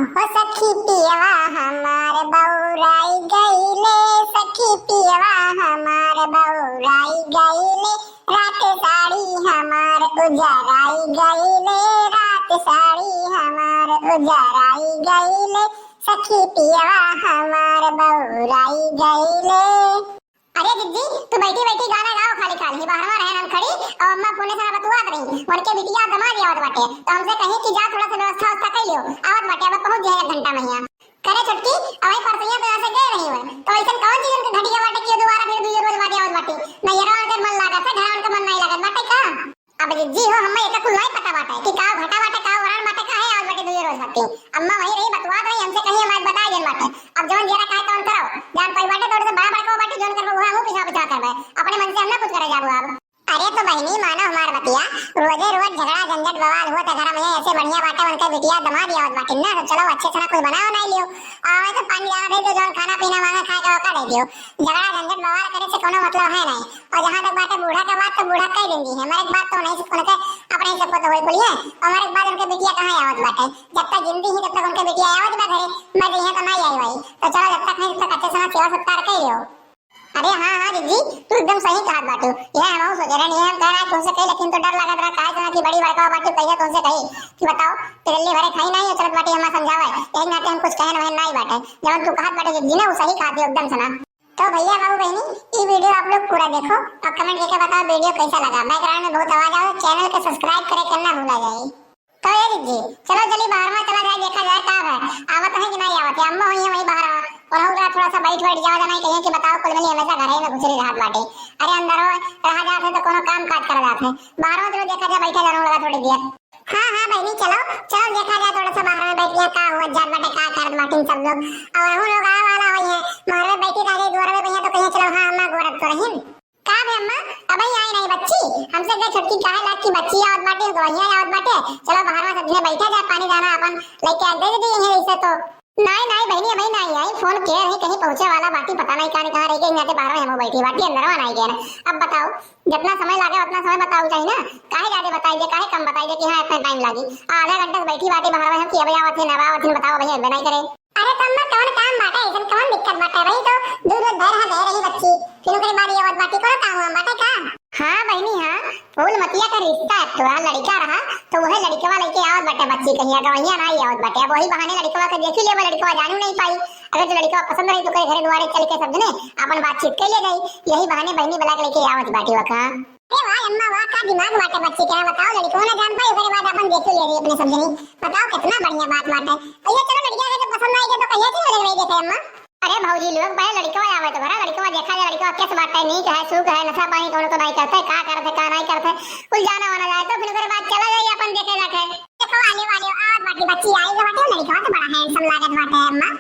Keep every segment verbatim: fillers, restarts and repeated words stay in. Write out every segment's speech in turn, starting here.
हो सखी पियवा हमार बउराई गईले, सखी पियवा हमार बउराई गईले, रात साड़ी हमार उजराई गईले, रात साड़ी हमार उजराई गईले, सखी पियवा हमार बउराई गईले। अरे जिज्जी, तू बैठी बैठी गाना गाओ खाली खाली, ही बाहरवा रहे हम खड़ी, और अम्मा फोने से बतुआत रही, उनके बिटिया दमाद आवत बाटे, तो हमसे कही कि जा थोड़ा सा व्यवस्था व्यवस्था कर लियो, आवत बाटे, अब पहुँच जाए एक घंटा में यहाँ। करे छोटकी, अबही परसैया तो यहाँ से गए रही हुए, तो ऐसन कौन चीज उनके घटिया बाटे कि दोबारा फिर दुइयो रोज बाटे आवत बाटे? नैहरवा उनके मन लागत है, घर उनके मन नहीं लागत बाटे का? अब जिज्जी हो, हमें एका कुल नहीं पता बाटे कि का घटा बाटे, का वरण बाटे, का है आवत बाटे दुइयो रोज बाटे। अम्मा वही रही बतुआत रही, हमसे कही हमारे बता देन बाटे। अब जवन जेरा काहे तवन करो, जान पाई बाटे तोरे से बड़ा बड़का बाटे, जवन करबो वह हमहू पिछा पिछा करबे, अपने मन से हम ना कुछ करे जाबो अब। अरे तो बहिनी मानो हमार बतिया, रोजे रोज झगड़ा झंझट बवाल होत है घर में, ऐसे बढ़िया बाटे उनके बिटिया दमाद आवत बाटे ना, तो चलो अच्छे से ना कुछ बनाओ नहीं लियो, और तो पानी जाना दे दो, जवन खाना पीना मांगे खाए का ओका दे दियो, झगड़ा झंझट बवाल करे से कोनो मतलब है नहीं। और जहाँ तक बात है बूढ़ा का बात, तो बूढ़ा कह देंगी है, मरे के बाद तो नहीं से उनके अपने ही सबको तो होई बोलिए, और मरे के बाद उनके बिटिया कहाँ आवत बाटे? जब तक जिंदी ही तब तक उनके बिटिया आवत बा घरे, मर गई है तो नहीं आई भाई। तो चलो जब तक नहीं तब तक अच्छे से ना सेवा सत्कार कर लियो। अरे हाँ हाँ जिज्जी, तू एकदम सही कहत बाटू। यह हम सोचे रहे नहीं हम कह रहा तुमसे कही, लेकिन तो डर लगत रहा काहे से ना कि बड़ी बड़का बाटू कहिए तुमसे कही कि बताओ, तिरल्ली भरे खाई नहीं चलत बाटी हमार समझावे, यही नाते हम कुछ कहन वहन नहीं बाटे। जवन तू कहत बाटे जिज्जी ना वो सही कहत है एकदम से ना। तो भैया बाबू बहनी, ये वीडियो आप लोग पूरा देखो और कमेंट करके बताओ वीडियो कैसा लगा। बैकग्राउंड में बहुत आवाज आवे, चैनल के सब्सक्राइब करे के ना भूला जाए। तो ये दीदी, चलो चली बाहर में चला जाए, देखा जाए का है, आवत है कि नहीं आवत है। अम्मा हुई है वही बाहर, और हम थोड़ा सा बैठ बैठ जावा जाना चाहिए कि बताओ कुल मिली हमेशा घर ही में घुसरी रहत बाटे। अरे अंदर हो रहा जात है तो कोनो काम काज करा जात है, बाहर में चलो देखा जाए, बैठा जाना लगा थोड़ी देर। हाँ हाँ बहनी, चलो चलो देखा जाए थोड़ा सा बाहर में बैठ के का हुआ जात बाटे, का करत बाटिन सब लोग। और हम लोग आवे वाला हुई है, बाहर में बैठी रह गई, द्वार में भैया तो कहिए चलो हाँ अम्मा गोरत तो रहीन। का बे अम्मा, अबही आई नहीं बच्ची? हमसे कहे छोटकी काहे लाग की बच्ची आवत बाटे, गवैया आवत बाटे। चलो बाहर में सब जने बैठा जाए, पानी दाना अपन लेके आ दे दीदी यहीं ऐसे तो। नहीं नहीं बहनी, अबही नहीं आई, फोन किए रही कहीं पहुँचे वाला बाटी, पता नहीं कहाँ कहाँ रह गई, यहाँ के बाहर में हम बैठी बाटी, अंदर में नहीं गए। अब बताओ, जितना समय लागे उतना समय बताओ चाहिए ना, काहे ज्यादा बताई दे, काहे कम बताई दे कि हाँ इतना टाइम लागी। आधा घंटा से बैठी बाटी बाहर में हम कि अबही आवत है ना आवत है, बताओ अबही अबे नहीं करे। अरे तो अम्मा कौन काम बाटे, ऐसन कौन दिक्कत बाटे? वही तो दूध वूध धर हा दे रही बच्ची, फिर ओकरे बाद ये आवत बाटी, कौन काम हुआ बाटे का? हाँ बहनी हाँ, फूल मतिया का रिश्ता है, तोरा लड़का रहा तो वह लड़कवा लेके आवत बाटे बच्ची, कहीं गवैया ना ही आवत बाटे। अब वही बहाने लड़कवा के देखी लेबा, लड़कवा जानू नहीं पाई, अगर जो लड़कवा पसंद रही तो कहीं घरे दुआरे चल के सब जने अपन बातचीत कर ले जाई, यही बहाने बहनी बुला के लेके आवत बाटी वका। अरे वाह अम्मा वाह, का दिमाग बाटे बच्ची के, बताओ लड़को ना जान पाई, ओकरे बाद अपन देखे ले रही अपने सब जनी। बताओ कितना बढ़िया बात बाटे। भैया चलो लड़किया के तो पसंद आई गया तो कहिया से लग रही देखे अम्मा? अरे भौजी लोग पहले लड़कवा आवे तो भरा लड़कवा देखा जाए, लड़कवा कैसे बाटे, नीक है सूख है, नशा पानी कौन तो नहीं करते, का करते का नहीं करते, कुल जाना वाना जाए तो फिर ओकरे बाद चला जाए अपन देखे जाके। देखो वाले वाले आज बाटी बच्ची आई जो बाटे, लड़कवा तो बड़ा हैंडसम लागत बाटे अम्मा।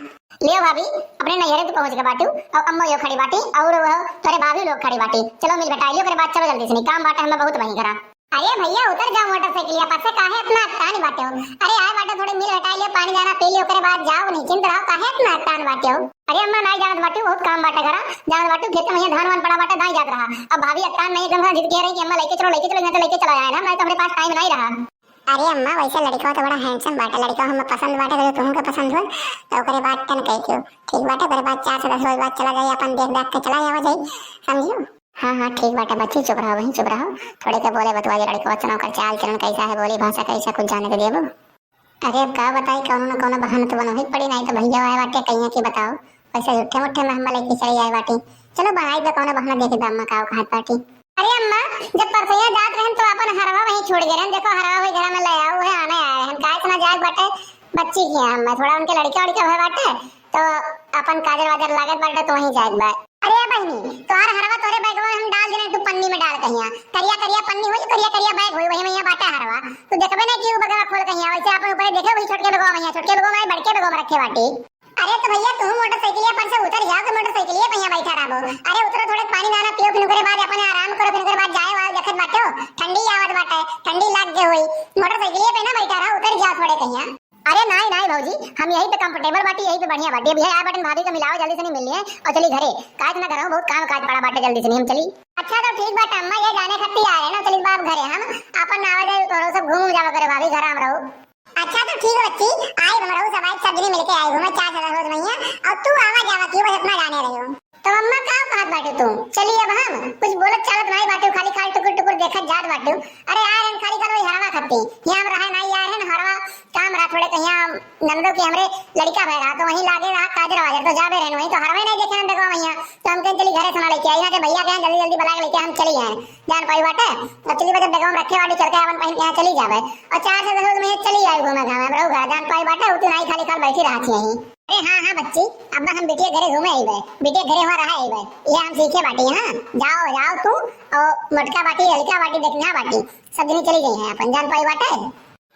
लियो भाभी, अपने नैहरे तो पहुँच गए बाटू, और अम्मा यो खड़ी बाटी, और वो तोरे भाभी लोग खड़ी बाटी। चलो मिल भेटाई लियो, ओकरे बाद चलो जल्दी से, नहीं काम बाटे हमें बहुत वहीं करा। अरे भैया उतर जाओ मोटरसाइकिलिया पर से, काहे इतना अटकानी बाटे हो? अरे आए बाटे थोड़े मिल भेटाई लियो, पानी दाना पी लियो, ओकरे बाद जाओ, निश्चिंत रहो, काहे इतना अटकान बाटे हो? अरे अम्मा नाई जानत बाटू, बहुत काम बाटे घरा, जानत बाटू खेत में ये धान वान पड़ा बाटे, दाई जात रहा। अब भाभी अटकान नहीं एकदम जिद कह रही कि अम्मा लेके चलो, लेके चलो, यहाँ से लेके चला जाए ना, नहीं तो हमारे पास टाइम नहीं रहा। अरे अम्मा, वैसे लड़का तो बड़ा हैंडसम बाटे, लड़का हमें पसंद बाटे, तो तुहू के पसंद हो, तो ओकरे बाद तन कह दियो। ठीक बाटे, ओकरे बाद चार से दस रोज बाद चला जाए, अपन देख दाख के चला जावा जाई, समझियो? हाँ, हाँ, ठीक बाटे बच्ची, चुप रहो, वहीं चुप रहो। थोड़े के बोले बतुआ जे लड़का, वचन ओकर चाल चलन कैसा है, बोली भाषा कैसा, कुछ जाने के देबो। अरे अब का बताई, कौनो न कौनो बहाना तो बनवही पड़ी, नहीं तो भैया आए बाटे, कहिए कि बताओ, वैसे झूठे मुठे में हम लेके चले आए बाटी। चलो बनाई तो कौनो बहाना, देखे तो अम्मा का कहत बाटी। अरे अम्मा, जब परसैया जात रहन तो अपन हरवा वहीं छोड़ गए रहन। देखो हरवा वही घर में ले आओ, वही आने आए रहन। काहे इतना जाए बाटे बच्ची के यहाँ में, थोड़ा उनके लड़का उड़का हुए बाटे, तो अपन काजर वाजर लागत बाटे तो वहीं जाए बा। अरे बहिनी, तोहार हरवा तोरे बैगवा में हम डाल देने, तू पन्नी में डाल कहिया। करिया करिया पन्नी होई, करिया करिया बैग होई, वही में यहाँ बाटे हरवा। तू देखबे नहीं कि उ बैगवा खोल कहिया, वैसे अपन ऊपर देखे वही छोटके बैगवा में, छोटके बैगवा में, बड़के बैगवा में रखे बाटी। अरे तो भैया, तू मोटरसाइकिलिया पर से उतर जाओ, तो मोटरसाइकिलिया पे यहाँ बैठा रहबो। अरे उतरो, थोड़े पानी दाना पियो, फिर ओकरे बाद अपने आराम करो, फिर ओकरे बाद जाए वाए देखत बाटो, ठंडी आवत बाटे, ठंडी लाग गए होई। मोटरसाइकिलिया पे ना बैठा रहो, उतर जाओ थोड़े कहिया। अरे नाई नाई भौजी, हम यही पे कंफर्टेबल बाटी, यही पे बढ़िया बाटी। अभी आए बटन भाभी का मिलाओ, जल्दी से नहीं मिलनी है और चली घरे, काहे इतना घर में बहुत काम काज पड़ा बाटे, जल्दी से नहीं हम चली। अच्छा तो ठीक बाटे अम्मा, ये जाने खातिर आए ना, चली बाप घरे हम अपन आवे जाए, तोरो सब घूम जावा करे भाभी, घर हम रहो। अच्छा तो ठीक है बच्ची, आई हमरो सब आई सब मिलके आई घूमे चार सौ दस रोज मइहाँ, और तू आवा जावा क्यों, बस इतना जाने रही हो। तो अम्मा का कहत बाटू तू? चली अब हम कुछ बोलत चालत नाई बाटू, खाली खाली टुकुर टुकुर देखत जात बाटू। अरे यार, हम खाली खाली वही हरवा खत्ती, यहाँ हम रहे नाई यार है ना, हरवा काम रहा थोड़े कहीं नंदो के हमरे लड़का भय रहा, तो वहीं लागे रहा काजर वाजर, तो जाबे रहन वहीं, तो हरवे नहीं देखे हम बेगवा वहीं, तो हम कहीं चली घरे से ना लेके आई, यहाँ के भैया के यहाँ जल्दी जल्दी बुला के लेके हम चली आए, जान पाई बाटे। अब चली बजे बेगवा में रखे वाली चल के अपन कहीं यहाँ चली जावे, और चार से दस रोज में चली आई घूमे घामे, हम रहू घर, जान पाई बाटे, उतनी नाई खाली खाली बैठी रहा थी यहीं। अरे हाँ, हाँ बच्ची, अब हम बिटिया घरे घूमे अइबे, बिटिया घरे हुआ रहा अइबे, ये हम सीखे बाटी, हाँ, जाओ, जाओ तू, और मोटका बाटी, लड़का बाटी, देखना बाटी, सब जनी चली गई हैं अपन, जान पाई बाटे।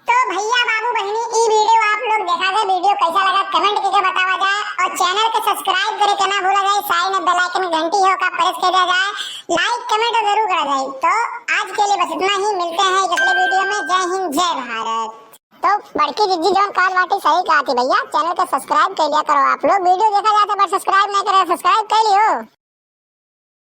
तो भैया, बाबू, बहिनी, ई video आप लोग देखा जाए, video कैसा लगा comment करके बतावा जाए, और channel के subscribe करे के ना भूला जाए, side में bell icon घंटी हो का press कर दिया जाए, like comment जरूर करा जाए। तो आज के लिए बस इतना ही, मिलते हैं एक अगले video में। जय हिंद, जय भारत। तो बड़की जिज्जी जौन कहत बाटी सही कहत ही भैया, channel के subscribe कर लिया करो आप लोग, video देखा जाए तो बट subscribe नहीं करे, subscribe कर लियो।